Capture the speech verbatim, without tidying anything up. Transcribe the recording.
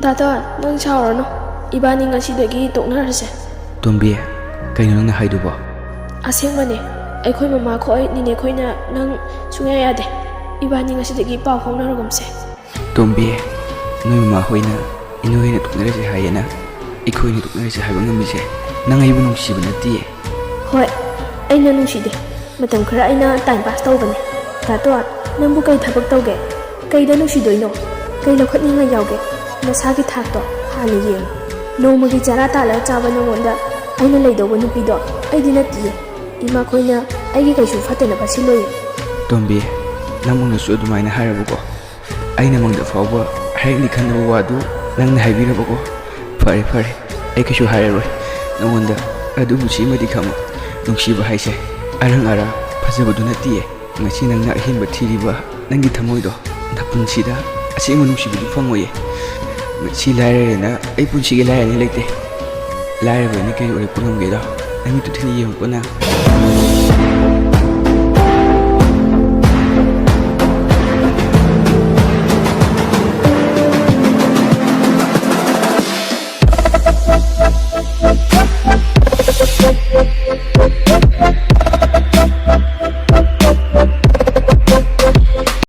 ꯇꯥꯇꯣꯟ, ꯅꯪ ꯁꯥꯎꯔꯅꯨ꯫ ꯏꯕꯥꯅꯤ ꯉꯁꯤꯗꯒꯤ ꯇꯣꯛꯅꯔꯁꯦ꯫ ꯇꯣꯝꯕꯤ, ꯀꯩꯅꯣ ꯅꯪꯅ ꯍꯥꯏꯗꯨꯕꯣ? ꯑꯁꯦꯡꯕꯅꯦ꯫ ꯑꯩꯈꯣꯏ ꯃꯃꯥ ꯈꯣꯏ, ꯅꯤꯅꯦ ꯈꯣꯏꯅ ꯅꯪ ꯁꯨꯡꯌꯥ ꯌꯥꯗꯦ꯫ ꯏꯕꯥꯅꯤ ꯉꯁꯤꯗꯒꯤ ꯄꯥꯎ ꯐꯥꯎꯅꯔꯒꯨꯝꯁꯦ꯫ ꯇꯣꯝꯕꯤ, ꯅꯣꯏ ꯃꯃꯥ ꯍꯣꯏꯅ ꯏꯅꯣꯏꯅ ꯇꯣꯛꯅꯔꯁꯦ ꯍꯥꯏꯌꯦꯅ ꯑꯩꯈꯣꯏꯅ ꯇꯣꯛꯅꯔꯁꯦ ꯍꯥꯏꯕ ꯉꯝꯃꯤꯁꯦ ꯅꯪ ꯑꯩꯕꯨ ꯅꯨꯡꯁꯤꯕ ꯅꯠꯇꯤꯌꯦ꯫ ꯍꯣꯏ, ꯑꯩꯅ ꯅꯨꯡꯁꯤꯗꯦ꯫ ꯃꯇꯝ ꯈꯔ ꯑꯩꯅ time pass ꯇꯧꯕꯅꯦ꯫ ꯇꯥꯇꯣꯟ, ꯅꯪꯕꯨ ꯀꯩ ꯊꯕꯛ ꯇꯧꯒꯦ? ꯀꯩꯗ ꯅꯨꯡꯁꯤꯗꯣꯏꯅꯣ? ꯀꯩ ꯂꯧꯈꯠꯅꯤꯡꯉꯥꯏ ꯌꯥꯎꯒꯦ? ꯅꯁꯥꯒꯤ ꯊꯥꯛꯇꯣ ꯍꯥꯟꯅ ꯌꯦꯡꯉꯨ꯫ ꯅꯣꯡꯃꯒꯤ ꯆꯔꯥ ꯇꯥꯜꯂꯒ ꯆꯥꯕ ꯅꯉꯣꯟꯗ ꯑꯩꯅ ꯂꯩꯗꯧꯕ ꯅꯨꯄꯤꯗꯣ ꯑꯩꯗꯤ ꯅꯠꯇꯤꯌꯦ꯫ ꯏꯃꯥ ꯈꯣꯏꯅ ꯑꯩꯒꯤ ꯀꯩꯁꯨ ꯐꯠꯇꯅꯕ ꯁꯤꯜꯂꯣꯏꯌꯦ꯫ ꯇꯣꯝꯕꯤ, ꯅꯪꯃꯛꯅꯁꯨ ꯑꯗꯨꯃꯥꯏꯅ ꯍꯥꯏꯔꯕꯀꯣ? ꯑꯩꯅ ꯃꯪꯗ ꯐꯥꯎꯕ ꯍꯥꯏꯔꯛꯅꯤ ꯈꯟꯗꯕ ꯋꯥꯗꯨ ꯅꯪꯅ ꯍꯥꯏꯕꯤꯔꯕꯀꯣ? ꯐꯔꯦ, ꯐꯔꯦ, ꯑꯩ ꯀꯩꯁꯨ ꯍꯥꯏꯔꯔꯣꯏ ꯅꯉꯣꯟꯗ꯫ ꯑꯗꯨꯕꯨ ꯁꯤꯃꯗꯤ ꯈꯪꯉꯨ, ꯅꯨꯡꯁꯤꯕ ꯍꯥꯏꯁꯦ ꯑꯔꯪ ꯑꯔꯥ ꯐꯖꯕꯗꯨ ꯅꯠꯇꯤꯌꯦ꯫ ꯉꯁꯤ ꯅꯪꯅ ꯑꯍꯦꯟꯕ ꯊꯤꯔꯤꯕ ꯅꯪꯒꯤ ꯊꯃꯣꯏꯗꯣ ꯅꯄꯨꯟꯁꯤꯗ ꯑꯁꯦꯡꯕ ꯅꯨꯡꯁꯤꯕꯗꯨ ꯐꯪꯉꯣꯏꯌꯦ꯫ ꯉꯁꯤ ꯂꯥꯏꯔꯔꯦꯅ ꯑꯩ ꯄꯨꯟꯁꯤꯒꯤ ꯂꯥꯏꯔꯅꯤ ꯂꯩꯇꯦ꯫ ꯂꯥꯏꯔꯕꯅ ꯀꯔꯤ ꯑꯣꯏꯔꯛꯄ ꯉꯝꯒꯦꯗꯣ ꯅꯪꯒꯤ ꯇꯨꯊꯤꯅ ꯌꯦꯡꯉꯨꯀꯣ ꯅꯪ꯫